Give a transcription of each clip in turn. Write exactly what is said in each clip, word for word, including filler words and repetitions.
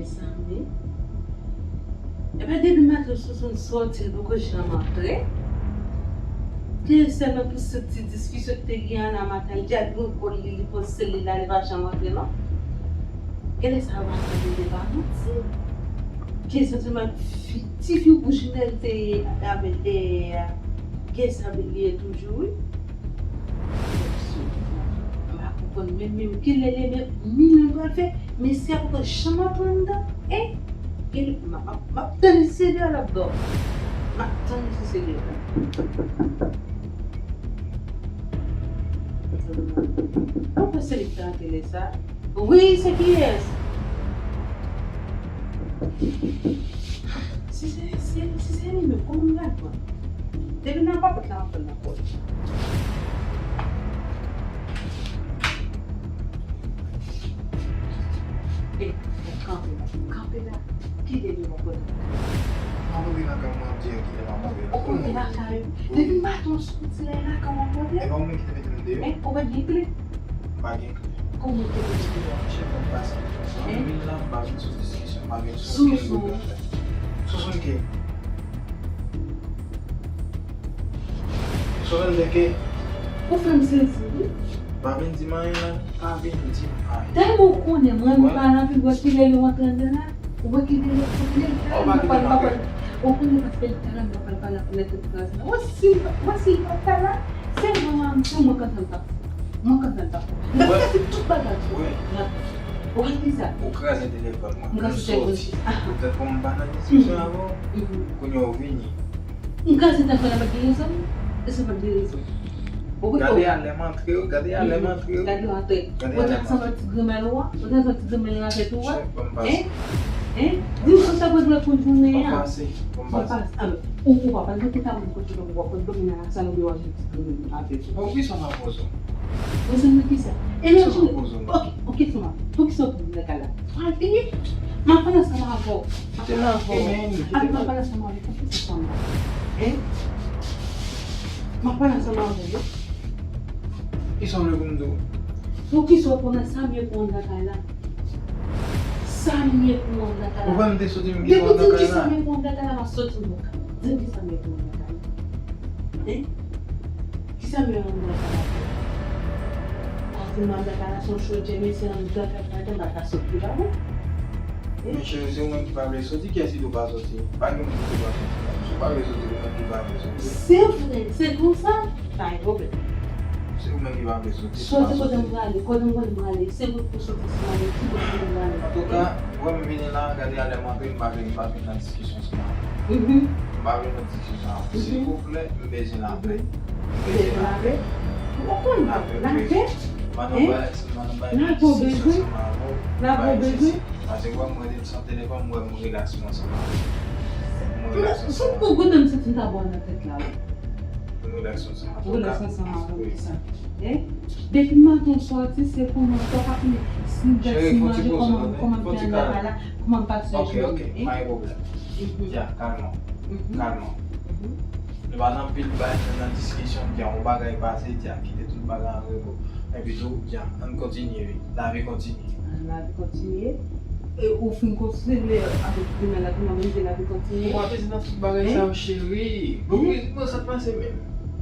Mezanmi. Epa depi maten Sousou soti, l poko janm antre. Gen sèlman pou se ti diskisyon ki te gen an nan maten, l di al pran kò l, li, li pran sèl li la, li pa janm antre non. Gen lè sa yo pa tande, li pa manti. Gen sèlman fi, ti fi bouch nèl te ye avèk dèyè a. Gen sa li ye toujou, wi. M pa konprann menm, menm kilè li ye, men milyon pral fè, men si a poko janm antre anndan, en? Gen, m ap, m ap, m ap tann li si se deyò l ap dòmi. M ap tann li si se deyò l ap dòmi. Ou panse li k te antre lè sa? Wi, se kiyès? Si se, si, si se li menm, kòman m pral pran? Depi nan papòt la, m ap pran nan kò l. E, kanpe la, kanpe la. Kite devan pòt la. M ap antre nan kay mwen, m ap di yo kite m ap antre la. Ou konn lakay ou. Depi maten w soti la, e lakay w ap antre. E pa ou menm ki te mete m deyò? En, ou pa t gen kle? M pa gen kle. Kòman w te mete deyò? Chèf, m pase. An vin la, m pa vin sou diskisyon, m pa vin sou okenn bagay. Sou, sou. Sou, sou ki? Sou vin de ke? Ou fè m sezi, wi. Pa vin di m anyen la, pa vin di m anyen. Tèlman w konnen m renmen pale anpil, wè kilè li rantre anndan la? Ou wè kilè li, wè kilè li talè m pa pral, pa pral. Ou konnen paske li talè m pa pral pale ak mèt kraze la. Wè si, wè si l pa t la, se mwen, se mwen k ap tann l pase. Mwen k ap tann l pase. M ap kraze tout bagay sou ou. Ou wè kisa? Ou kraze telefòn mwen. M kraze telefòn. Poutèt kòm m pa nan diskisyon avè w, kounye a w vini. M kraze telefòn nan, pa t gen rezon. E sa pa t gen rezon. Gade alè m antre yo, gade alè m antre yo. Gade yo antre. Ou te sanble ti granmèl ou a? Ou te sanble ti granmèl ou a fè tou a? Hein? Hein? Di m sa w ta pral fè pou jounen an. Bon pase, bon pase. Bon pase. Ah, men, ou, ou pa pral mete tabou kote w ap dòmi nan lasalon de wajil ti granmèl ou a fè tou. Bon, kisa m ap poze w? Poze m kisa? E lòt jou, ok, ok, kisa m ap, poukisa w pou vin nan kay la? Pral fini. M ap pale ansanm avè w. Kite m avè w. Kite m avè w. Apre m ap pale ansanm avè w. Poukisa w fè sa? Hein? M ap pale ansanm avè w. Kisa w vle pou m di w? Poukisa w konnen sa m ye pou anndan kay la? Sa m ye pou anndan kay la? Ou kwè m te soti m gen anndan kay la? Depi w di m kisa m ye pou anndan kay la, m ap soti m pou kay la. Di m kisa m ye pou anndan kay la. Hein? Kisa m ye anndan kay la? Antre m anndan kay la, se yon chodyè, men se anndan kay la, m pa ka soti la, non. Men cheri, se ou menm ki pa vle soti, kiyès ki di w pa soti? Pa gen moun ki di w pa soti la. Si w pa vle soti, ou menm ki pa vle soti. Se vre, se konsa, pa gen pwoblèm. Se ou menm ki pa vle soti, se pa soti. Soti kote m prale, kote m konnen m prale, se ou pou soti si m ale, ki kote m prale. Antouka, ou wè m vini la, gade alè m antre, m pa vle, m pa vin nan diskisyon sa. Mhm. M pa vle nan diskisyon sa. Mhm. Silvouplè, m bezwen lapè. M bezwen lapè. Lapè, lapè, lapè. Hein? Lapè w bezwen? Lapè w bezwen? Paske wè m rete m san telefòn, m wè m relaks mwen ansanm avè w. M relaks ansanm avè w. Sou kou goumen m santi m ta ba w nan tèt la, wi. M relaks ansanm avè w. Relaks ansanm avè w, kisa? Eh? Depi maten w soti, se konnen w pa fini. Si m gad si manje, kòman, kòman m fè anndan kay la, kòman m pase jounen, eh? Ok, ok, pa gen pwoblèm. Ya, kalman. Kalman. Nou pa nan pil bay, nou nan diskisyon, ya, yon bagay pase, ya, kite tout bagay an repo. Epi tou, ya, ann kontinye, wi. Lavi kontinye. Lavi kontinye. E ou fin kontinye avèk demen la, kouman menm lavi kontinye? Ou pa bezwen nan tout bagay sa yo, cheri. Bon, wi, bon, sa t pase menm.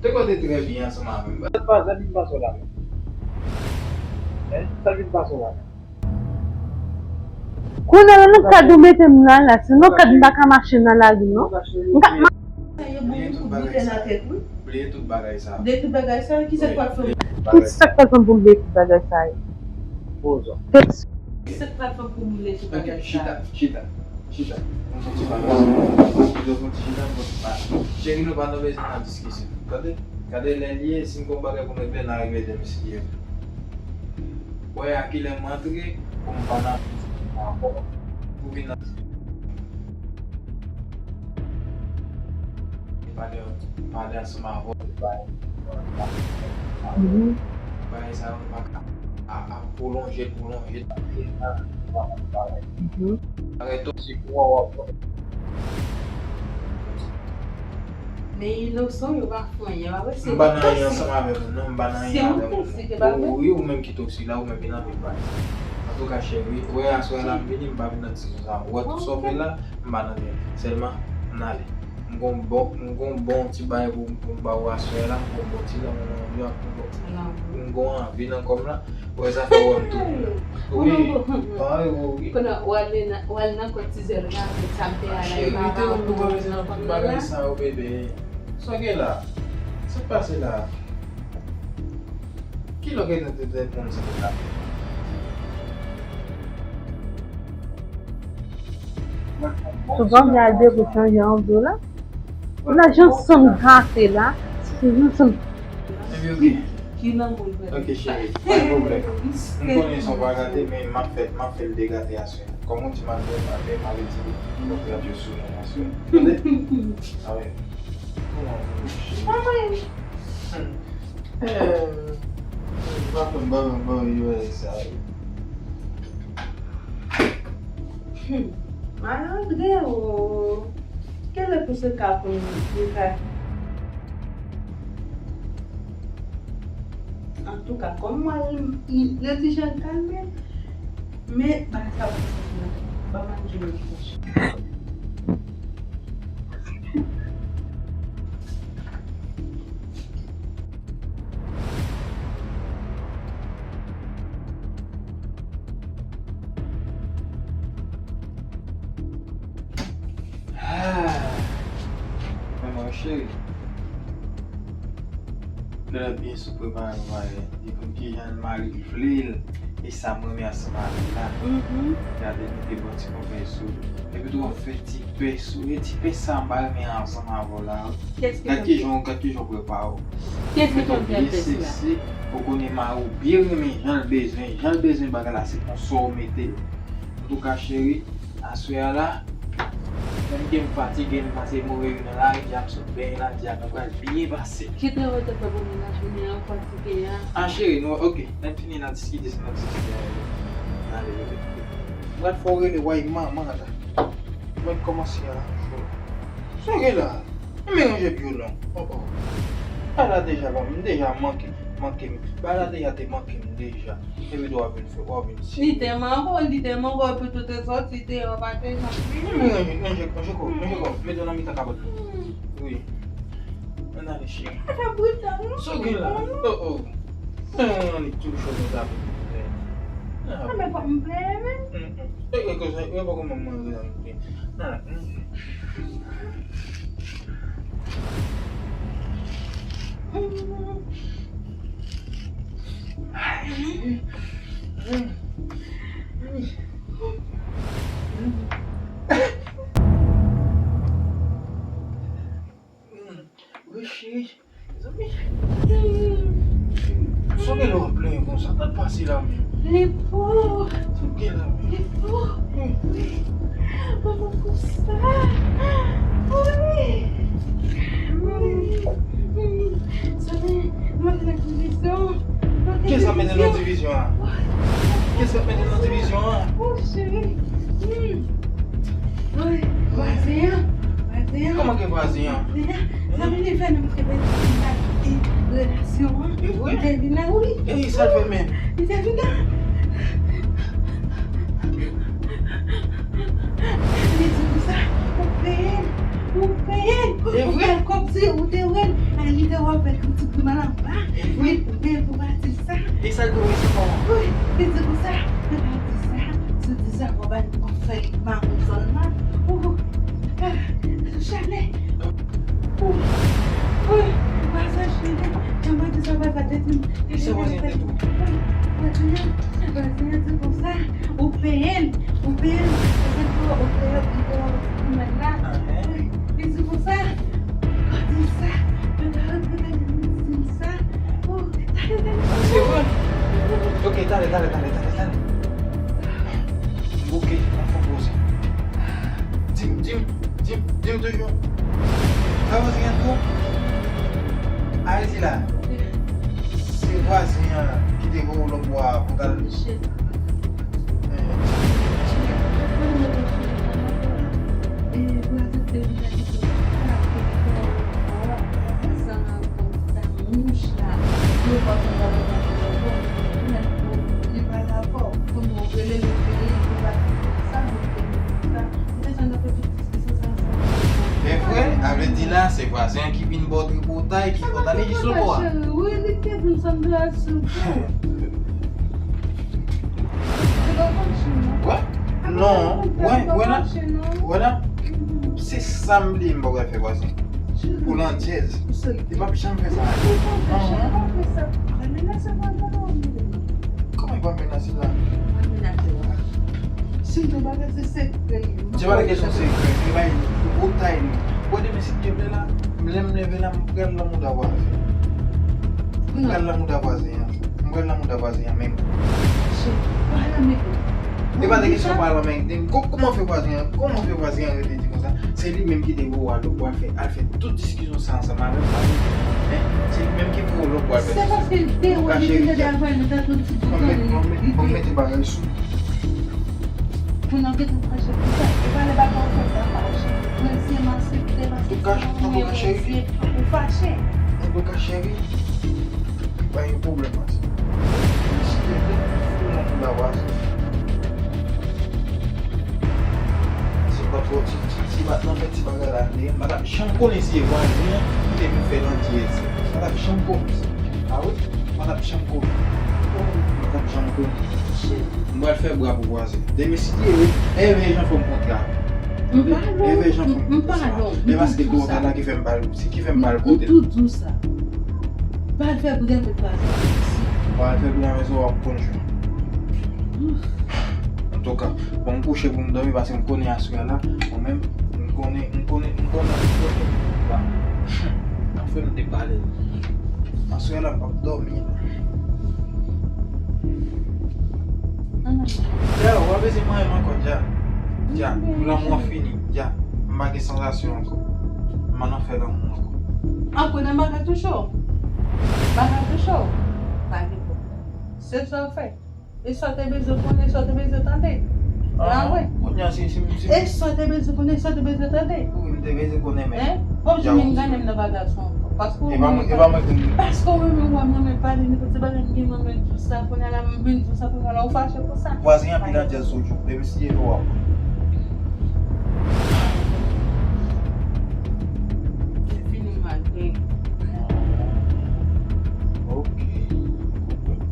Te kote trè byen ansanm avè m. Sa t pa, sa vin pase w la menm. Hein? Sa vin pase w la menm. Kounye a la, nan kad ou mete m nan la, se nan kad m pa ka mache nan lari, non. M ka, m a- Bliye tout bagay sa yo. Bliye tout bagay sa yo. Bliye tout bagay sa yo, kisa k pral fè w? Kisa k pral fè m pou m bliye tout bagay sa yo? Poze w. Kisa k pral fè w pou m bliye tout bagay sa yo? Ok, chita, chita, chita. Mwen soti pa nan sa. Mwen soti chita, mwen pa. Cheri, nou pa nan bezwen nan diskisyon. Tande? Gade lè l ye, si n gon bagay pou n regle, n a regle demen si Dye vle. Wè a kilè m antre, pou m pa nan ankò. Pou vin nan pale, pale ansanm avè w, bay. Mhm. Bagay sa yo, nou pa ka a, a pwolonje, pwolonje. Mhm. Arete w si pou w ap. Men inosan, yo pa fè anyen, pa vre? M pa nan anyen ansanm avè moun, non, m pa nan anyen avè moun, non. Wi, ou menm ki toksik la, ou menm ki nan pil bagay. Antouka, cheri, ou wè aswè la m vini, m pa vin nan ti sa. Ou wè tout sa w fè la, m pa nan tèt. Sèlman, ann ale. M gon bon, m gon bon ti bagay pou, pou m ba ou aswè la, m gon bon ti lanmou nan vye, m gon, m gon anvi nan kò m la. Ou wè zafè wè m tounen la. Wi. Wi. Konnen w al nan, w al nan kòtizè l la, sa m te a la, e pa ba ou nan kòm nan la. Bagay sa yo, bebe. Sa gen la? Sa k pase la? Kilè w gentan te konn sa te ka fèt? Souvan gen al depoze yon dola. Ou la jan san m gate la. Jan san m. Epi ok. Ki lanmou l fè? Ok, cheri, pa gen pwoblèm. M konnen sa w pa gate, men m ap fè, m ap fè l degate aswè. Kòm ou di m al fè, m al fè, m al retire kontrè yo sou mwen aswè. Tande? A wi. Kòman ou cheri? Ehm, m pa konn ban, ban, ban, yo, sa yo. Hmm. Malandren o. Kèlè pou se ka pou nou, nou ka. Antouka, kòm mwen, li, li, li ti jan kalme, men bagay sa pa fèt nan, pa mal jwe nan fòs. Ah, men mwen cheri, lè l byen sou prepare yon bagay, li konn kijan mari l vle l, e sa m renmen ansanm avè l la. Gade, mete bon ti kòfèy sou li. Epi tou w ap fè ti pè sou li, ti pè sa m pa renmen ansanm avè w la. Gad kijan, gad kijan w prepare w. Mete w byen seksi, ou konnen mari w byen renmen jan l bezwen, jan l bezwen bagay la, se konsa w mete l. Antouka, cheri, aswè a la, menm ke m fatige, m pase move jou nan lari a, m sot benyen la, di a nou pral byen pase. Ki travay w te fè pou mennaj ou, men an fatige a? Ah, cheri, nou, ok, lè n fini, n a diskite, se n a diskite. Ale, bebe. Mwen fò w rele, way manman la. Mwen kòmanse a. Sa gen la? Mwen ranje vyolon. Oh, oh. Bagay la deja ban m, m deja manke, manke m. Bagay la deja te manke m deja. Epi tou w ap vin fè, w ap vin si. Li te manke w, li te manke w, epi tou te sòti deyò, pa te janm vini. Mwen ranje, ranje, ranje kò, ranje kò. Mete w nan mitan kapòt la. Wi. Ann ale, cheri. Pa fè bri tann non. Sa gen la? Oh, oh. Mwen annik tou cho konsa pou mwen. Ah, men fòk m peye, men. Mm, mm. E, e, konsa, e, poko mwen manje annik. Ah, mm. Wi, cheri. Mezanmi. Sa w gen lè w ap plenyen konsa? Sa k pase la menm? Lepo. Sa w gen la menm? Lepo. Wi. Kòman konsa? Wi. Wi. Sa men, nou antre nan divizyon. Kiyès k ap mennen nou nan divizyon an? Kiyès k ap mennen nou nan divizyon an? Oh, cheri. Hmm. Wi, vwazen an. Vwazen an. Kòman ke vwazen an? Vwazen an. Zanmi li fè nou moutre mwen li pa kite relasyon an. E vre? Li te vin la, wi. E sa l fè menm? Li te vin la. Li di konsa, ou peye l, ou peye l. E vre? Ou fè l kòmsi ou te wè l. A, li te wè w fè l yon ti grimas anba. E vre? Li peye l pou pati sa. E sa l te wè se kòman? Wi, li di konsa, li pa di sa. Si w di sa, w ap ba l kòb fè li pa moun zòn nan. Ou, ah, chalè. Ou, ou, vwazen cheri, jan mwen di sa, vwazen te di m. Kisa vwazen te di w? Wi, vwazen an, vwazen an di konsa, ou peye l, ou peye l, vwazen an, ou peye l, ou peye l, ou peye l la. Wi, li di konsa, ou di sa, yo ta regrèt li di m sa. Oh, talè, talè. Ah, se vre? Ok, talè, talè, talè, talè, talè. M bouke, m ap fè yon poze. Di m, di m, di m, di m toujou. Sa vwazen an di w? Arete la. Se vwazen an ki te voye w lòt bò a pou w t al. Mouch la, yo pa konn wè mwen ankò. Li pa la ankò. Kounye a w rele Gen ki vin ba w tripotay, ki fè w tande jis lòt bò a. Wi, li te vin sanble a sou. Wè? Non, wè, wè la. Wè la. Se sa m bliye m pa pral fè vwazen. Pou landyèz. Li p ap janm fè sa. Kòman li p ap menase la? Si m te bagay se sekrè. Se pa kesyon sekrè, se bay pou tay li. Bon, demen si Dye vle la, lè m leve la, m pral nan mouda vwazen. M pral nan mouda vwazen an. M pral nan mouda vwazen an menm. E pa de kesyon pral nan men. Kò-, kòman fè vwazen an? Kòman fè vwazen an rete di konsa? Se li menm ki te voye w al lòk bò al fè, al fè tout diskisyon sa ansanm avè m, pa vre? Hein? Se li menm ki voye w lòk bò al fè. Se paske l te wè li te deja vwazen, li te tou ti bouton li. Bon, mete bagay sou. Pou nan kite fache pou sa. E pa le bagay ou fè sa fache. Mwen se m aksepte paske se yon mwen mesye ou fache. Antouka, cheri, pa gen pwoblèm ak sa. Si te vle, pou nan mouda vwazen. Si m pa t fè ti, ti, ti bat nan fè ti bagay la, m pa t ap janm konnen si e vwazen an ki te vin fè landyèz. M pa t ap janm konnen sa. A wi, m pa t ap janm konnen. M pa t ap janm konnen. M pral fè bra pou vwazen. Demen si Dye vle, Èvè Jan fò m kontre avè l. Èvè Jan fò m kontre avè l. E paske gwo gad la ki fè m ba l, si ki fè m ba l kote. M tou di w sa. Pa al fè bri avèk vwazen an. Pa al fè bri avèk sa w ap konn jwenn. Antouka, bon, m kouche pou m dòmi paske m konnen aswè a la, mwen menm, m konnen, m konnen, m konnen, m konnen. Anfen, m te pale. Aswè a la, m p ap dòmi. Dja, w ap bezwen manyen m ankò, Dja. Dja, lanmou an fini, Dja. M pa gen sansasyon ankò. M pa nan fè lanmou ankò. Ankò nan bagay touche w. Bagay touche w. Pa gen pwoblèm. Se sa w fè. E sa w te bezwen konnen, sa w te bezwen tande. Ah, wi. Kounye a, si, si, si. E sa w te bezwen konnen, sa w te bezwen tande. Wi, m te bezwen konnen, men. Hein? W ap janm vin gade m nan bagay sa ankò. Paske w renmen pale. Paske w renmen wè m renmen pale, nenpòt ti bagay m gen m renmen di w sa, kounye a la m vin di w sa, kounye a la w fache pou sa. Vwazen an pi nan djèz toujou, depi si e w ap. Se fini maten. Ok, m konprann.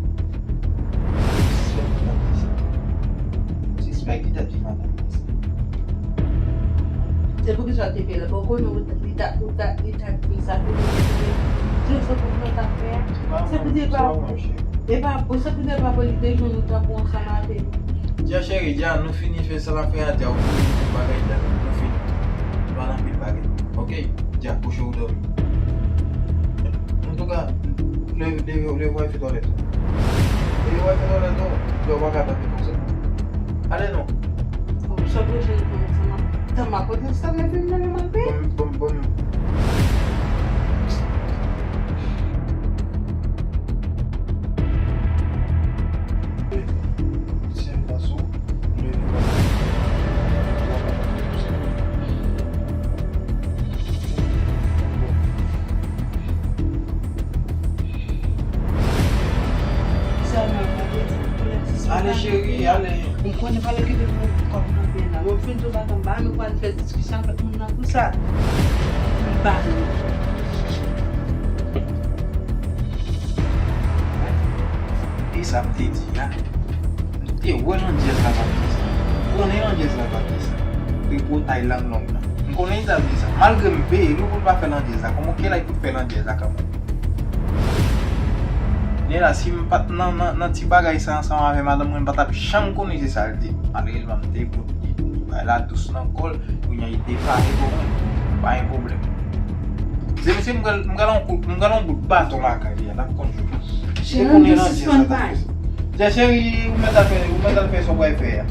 Sispèk li t ap di madanm mwen sa. Se poukisa w te fè l? Bon, konnen ou t-, li t ap, ou t ap, li t ap di sa, se poukisa w te fè l? Se poukisa w t ap fè a? Se poukisa w t ap fè a? E pa, bon, se poukisa w t ap fè li te jwenn ou t ap ansanm avè l? Dja cheri, Dja, nou fini fè sa n ap fè a, Dja, ou fini fè bagay, Dja, nou fini. Nou pa nan pil bagay. Ok? Dja, kouche ou dòmi. Antouka, leve, leve, leve w al fè twalèt ou. Leve w al fè twalèt ou, lè w pa ka tann konsa. Ale non. Bon, sa pou jwenn konsa. Tan m ap pote sa, men vin nan men m ap peye. Bon, bon, bon. Ale, cheri, ale. M konnen pa lè ki te pran kòb nan men la. Mwen fin tou bagay m ba nou pral fè diskisyon avèk moun nan pou sa. M ba nou. E sa m te di a. M te wè landyèz la t ap di sa. M konnen landyèz la t ap di sa. Tripotay lang long nan. M konnen li t ap di sa. Malgre m peye li pou l pa fè landyèz la. Kòman, kèlè pou l fè landyèz la kanmenm? Nè la, si m pa t nan, nan, nan ti bagay sa ansanm avè madanm mwen, m pa t ap janm konnen se sa l te. Malerezman, m te bay la dous nan kò l. Kounye a, li te pale pou mwen. Pa gen pwoblèm. Se mesye m pral, m pral yon kout, m pral yon bout baton lakay li a, n ap konn jwe. Cheri, ou sispann pale. Dja cheri, ou mèt al fè, ou mèt al fè sa w pral fè a.